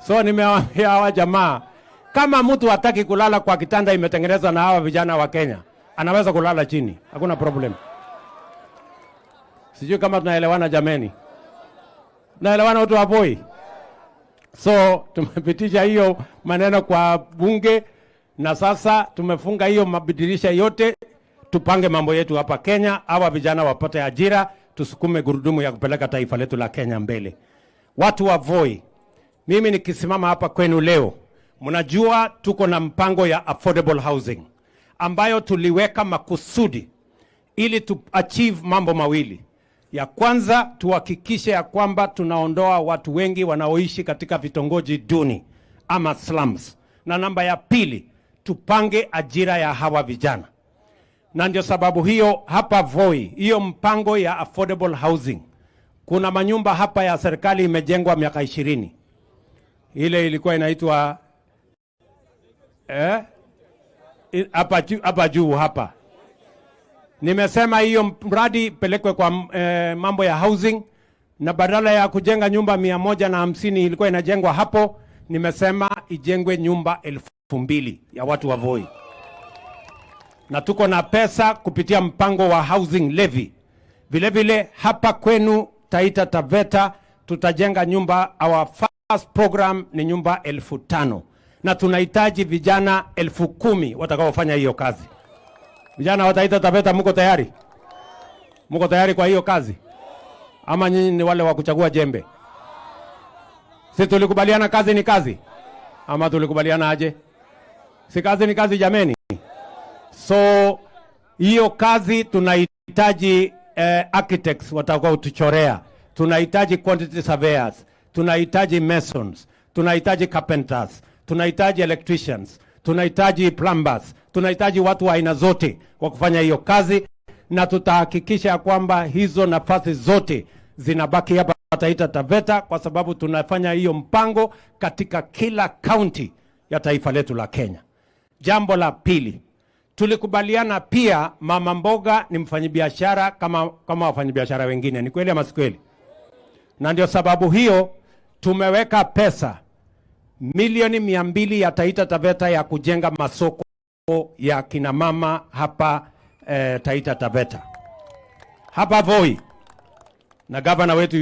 So nimewaambia hawa jamaa, kama mtu hataki kulala kwa kitanda imetengenezwa na hawa vijana wa Kenya, anaweza kulala chini, hakuna problem. Sijui kama tunaelewana jameni. Tunaelewana watu wa Voi? So tumepitisha hiyo maneno kwa bunge na sasa tumefunga hiyo madirisha yote, tupange mambo yetu hapa Kenya, hawa vijana wapate ajira, tusukume gurudumu ya kupeleka taifa letu la Kenya mbele. Watu wa Voi, mimi nikisimama hapa kwenu leo, mnajua tuko na mpango ya affordable housing ambayo tuliweka makusudi ili tu achieve mambo mawili. Ya kwanza, tuhakikishe ya kwamba tunaondoa watu wengi wanaoishi katika vitongoji duni ama slums, na namba ya pili, tupange ajira ya hawa vijana. Na ndio sababu hiyo hapa Voi, hiyo mpango ya affordable housing, kuna manyumba hapa ya serikali imejengwa miaka 20. Ile ilikuwa inaitwa eh, hapa juu hapa. Nimesema hiyo mradi pelekwe kwa mambo ya housing, na badala ya kujenga nyumba 150 ilikuwa inajengwa hapo, nimesema ijengwe nyumba 2000 ya watu wa Voi, na tuko na pesa kupitia mpango wa housing levy. Vile vile hapa kwenu Taita Taveta tutajenga nyumba, our first program ni nyumba 5000 na tunahitaji vijana 10,000 watakaofanya hiyo kazi. Vijana wa Taita Taveta, mko tayari? Mko tayari kwa hiyo kazi? Ama nyinyi ni wale wa kuchagua jembe? Si tulikubaliana kazi ni kazi? Ama tulikubaliana aje? Si kazi ni kazi jameni? So hiyo kazi tunahitaji architects watakao tuchorea, tunahitaji quantity surveyors, tunahitaji masons, tunahitaji carpenters, tunahitaji electricians, tunahitaji plumbers, tunahitaji watu wa aina zote wa kufanya hiyo kazi, na tutahakikisha ya kwamba hizo nafasi zote zinabaki hapa Taita Taveta, kwa sababu tunafanya hiyo mpango katika kila kaunti ya taifa letu la Kenya. Jambo la pili, tulikubaliana pia mama mboga ni mfanyabiashara kama wafanyabiashara wengine. Ni kweli ama si kweli? Na ndio sababu hiyo tumeweka pesa milioni 200 ya Taita Taveta ya kujenga masoko ya kina mama hapa Taita Taveta hapa Voi, na gavana wetu